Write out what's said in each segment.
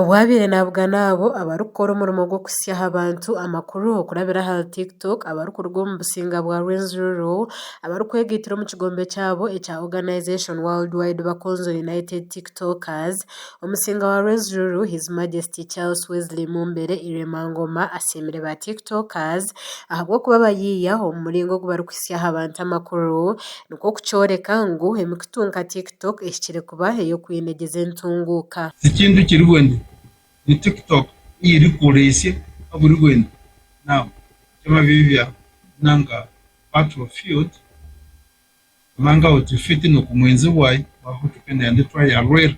Obu abaire nabugana abo abarikukora omurimo gw'okuhitsya aha bantu amakuru okurabira ahari TikTok abarikuruga omu businga bwa Rwenzururu abarikwegaitira omu kigombe kyabo ekya Organisation Worldwide Bakonzo United TikTokers, Omusinga wa Rwenzururu His Majesty Charles Wesley Mumbere Iremangoma asiimire ba TikTokers ahabw'okuba bayiiya omu muringo ogu barikuhitsya aha bantu amakuru Nikwo kukyoreka ngu emikutu nka TikTok ehikire kuba ey'okwinegyeza entunguuka. Ekintu kiri bwene ni TikTok eyirikuresya aburi bwene now kyamabibya nanga battlefield manga oti fiti nokumwenzi bwayi wahutuka nende twayarwera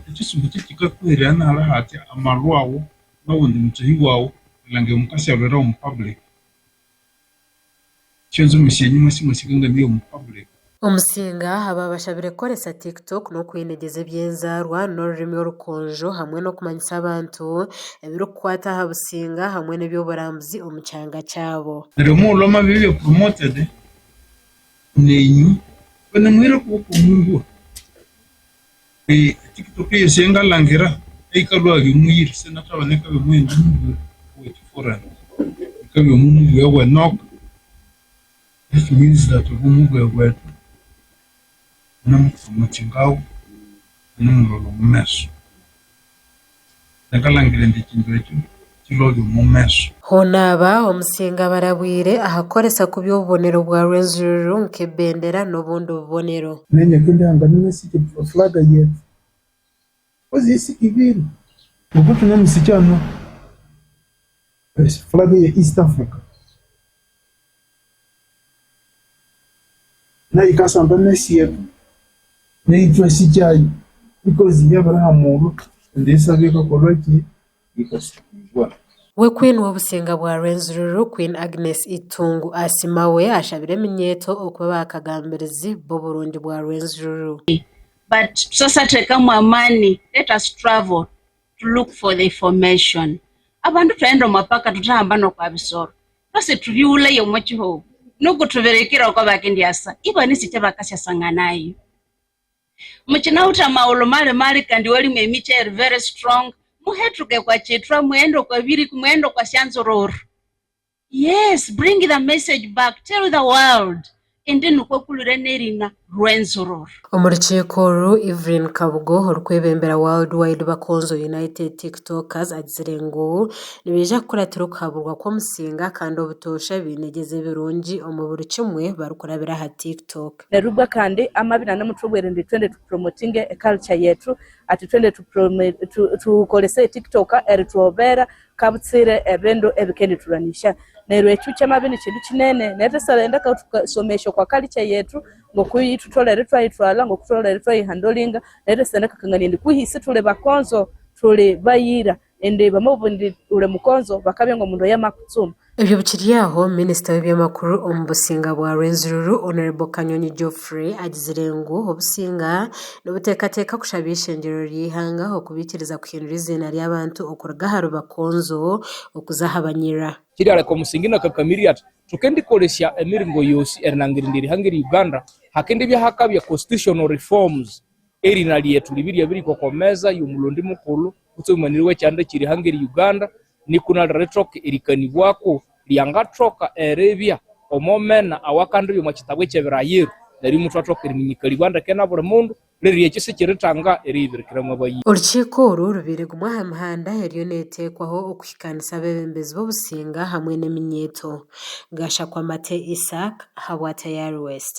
Ekisubi kikakuherera nahara hati amarwa awo nowundi mutahi wawu olange omukasi arwera omu public. Kyonzi omushenyi mwesi mwesiga nga omu public. Omusinga aba abashabire kukoresa TikTok n'okwinegyeza eby'enzaarwa n'orurimi orukonjo hamwe n'okumanyisa abantu ebirikukwata aha businga hamwe n'eby'oburambuzi omu kyanga kyabo. Neryo muhurire amabibi promoted nenyu kwene mwire kuboko mungura TikTok eyo sengalangira eikalwabya omwire senatabana ekabya omwenda omubiri owekiforani ekabya omumubwe wenoka which means that obumubwe bwetu namupromotingawo namulola omumeso. Nakalangira nti ekintu ekyo kilobya omumeso. Hoona aba Omusinga barabwire aha kukoresa kubi obubonero bwa Rwenzururu nk'ebendera n'obundi bubonero. Nanye kendihanga ninyesiga flag yetu coz esikibire ngoku tune omusichana flag ya East Africa nayikasamba nesi yetu neitwe esikyayo because yabirihamurwa ende esaba ekakorwa ki ekasikibwa. We Queen w'obusinga bwa Rwenzururu, Queen Agnes Itungu Asimawe ashabire eminyeeto okuba baakagambirizi b'oburungi bwa Rwenzururu. But sasa tekamu amani let us travel to look for the information. Abandu twayenda omwapaka tutahamba nokwa bisoro twase tubiuleyo omo kihogo nuku tubirekere oko bakendyasa ibo nisi kyabakasyasanganayo. Mukinawutha amaghulhu mali mali kandi walimu emikyi eyiri very strong, muhethuke kwa Kyithwa, mughende okwa Biriko, mughende okwa Syanzururu. Yes, bring the message back, tell the world indi nukwo kulire nerina Rwenzururu. Omu rukiiko oru, Evelyn Kabugo orikwebembera World Wide Bakonzo United TikTokers agizire ngu nibaija kukuratira okuhaburwa kw'omusinga kandi obutoosha bainegyeza ebirungi omu buri kimwe barikurabira aha TikTok. Nerubwa kandi amabi na n'omutwe ogwerindi twende tu promotinge e culture yetu ati twende tukolese e tiktok erituhobera kabutsire ebindu ebikendituranisha neryo ekyu kyamabi nikindu kinene neryo twesarenda tukasomesya okwa culture yetu ngoku yitutholere ithwayithwalha ngoku thutholere ithwayihandolinga neryo ithwasenda kakangania indi kwihi isi thuli bakonzo thuli bayira Indi bamwe indi uri mukonzo bakabya ngu omundu oyo amakutsuma. Ebyo bikiri aho, Minisita w'eby'amakuru omu Businga bwa Rwenzururu, Hon. Kanyonyi Geoffrey agizire ngu Obusinga nibuteekateeka kushaba eishengyero ry'eihanga okubaikiriza kuhindura eiziina ry'abantu okuruga ahari Bakonzo okuza aha Banyira. Kiriareka omusingi nakakamiria ati, Tukendikolesya emiringo yoosi erinangirindi erihanga erya Uganda, hakendibya hakabya constitutional reforms, erina lyethu libi ryabirihika oko meza y'omulondi mukulhu kutse omumaniri w'ekyanda ky'erihanga erya Uganda niku nalyo rithoke erikanibwaku lyangathoka eribya omo mena awakandibya omo kitabu eky'ebirayiro neryo muthwathoka eriminyikalibwa ndeke na buli mundu rirya ekyo sikiritanga eriyibirikiramu abayira. Orukiiko oru rubaire gumwe aha mihanda eriyo neeteekwaho okuhikaanisa abeebembezi b'obusinga hamwe n'eminyeeto. Gashakwa Mate Isaac ahabwa Tayari West.